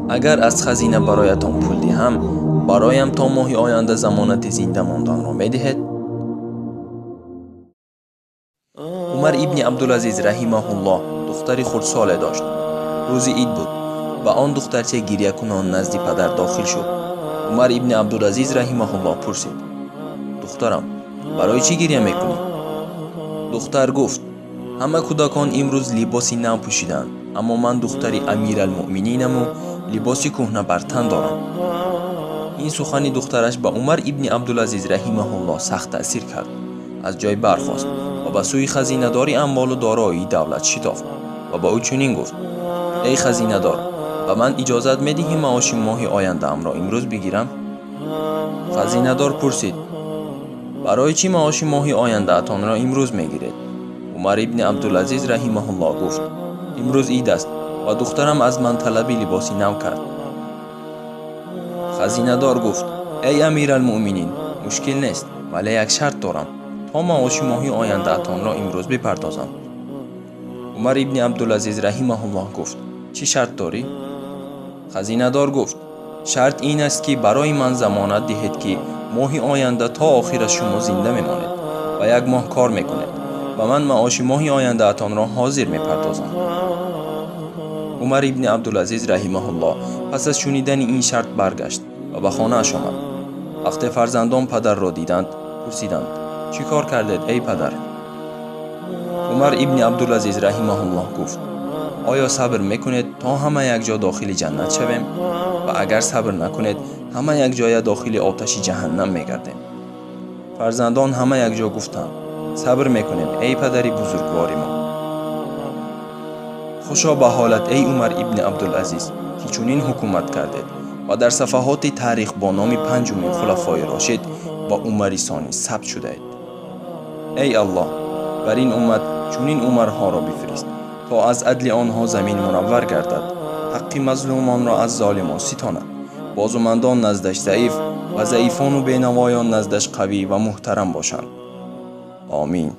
Агар аз хазина бароятон пул диҳам, бароям то моҳи оянда замонати зинда монданро медиҳед? Умар ибни Абдулазиз раҳимаҳуллоҳ духтари хурдсоле дошт. Рӯзи ид буд ва он духтарча гирякунон назди падар дохил шуд. Умар ибни Абдулазиз раҳимаҳуллоҳ пурсид: духтарам, барои чӣ гиря мекунӣ? Духтар гуфт: ҳама кӯдакон имрӯз либоси нав пӯшиданд, аммо ман духтари амиралмуъмининаму либоси кӯҳна бар тан дорам. Ин сухани духтараш ба Умар ибни Абдулазиз раҳимаҳуллоҳ сахт таъсир кард. Аз ҷой бархост ва ба сӯи хазинадори амволу дороии давлат шитофт ва ба ӯ чунин гуфт: эй хазинадор, ба ман иҷозат медиҳӣ маоши моҳи ояндаамро имрӯз бигирам? Хазинадор пурсид: барои чӣ маоши моҳи ояндаатонро имрӯз мегиред? Умар ибни Абдулазиз раҳимаҳуллоҳ гуфт: имрӯз ид аст ва духтарам аз ман талаби либоси нав кард. Хазинадор гуфт: эй амиралмуъминин, мушкил нест, вале як шарт дорам, то маоши моҳи ояндаатонро имрӯз бипардозам. Умар ибни Абдулазиз раҳимаҳуллоҳ гуфт: чӣ шарт дорӣ? Хазинадор гуфт: шарт ин аст ки барои ман замонат диҳед ки моҳи оянда то охираш шумо зинда мемонед ва як моҳ кор мекунед ва ман маоши моҳи ояндаатонро ҳозир мепардозам. Умар ибни Абдулазиз раҳимаҳуллоҳ пас аз шунидани ин шарт баргашт ва ба хонааш омад. Вақте фарзандон падарро диданд, пурсиданд: чӣ кор кардед, эй падар? Умар ибни Абдулазиз раҳимаҳуллоҳ гуфт: оё сабр мекунед то ҳама якҷо дохили ҷаннат шавем? Ва агар сабр накунед, ҳама якҷоя дохили оташи ҷаҳаннам мегардем. Фарзандон ҳама якҷо гуфтанд: сабр мекунем, эй падари бузургвори мо. Хушо ба ҳолат, эй Умар ибни Абдулазиз, ки чунин ҳукумат кардед ва дар сафаҳоти таърих бо номи панҷумин хулафои рошид ва Умари сонӣ сабт шудаед. Эй Аллоҳ, бар ин уммат чунин умарҳоро бифирист, то аз адли онҳо замин мунаввар гардад, ҳаққи мазлумонро аз золимон ситонад, бозумандон наздаш заиф ва заифону бенавоён наздаш қавӣ ва муҳтарам бошанд. Омин.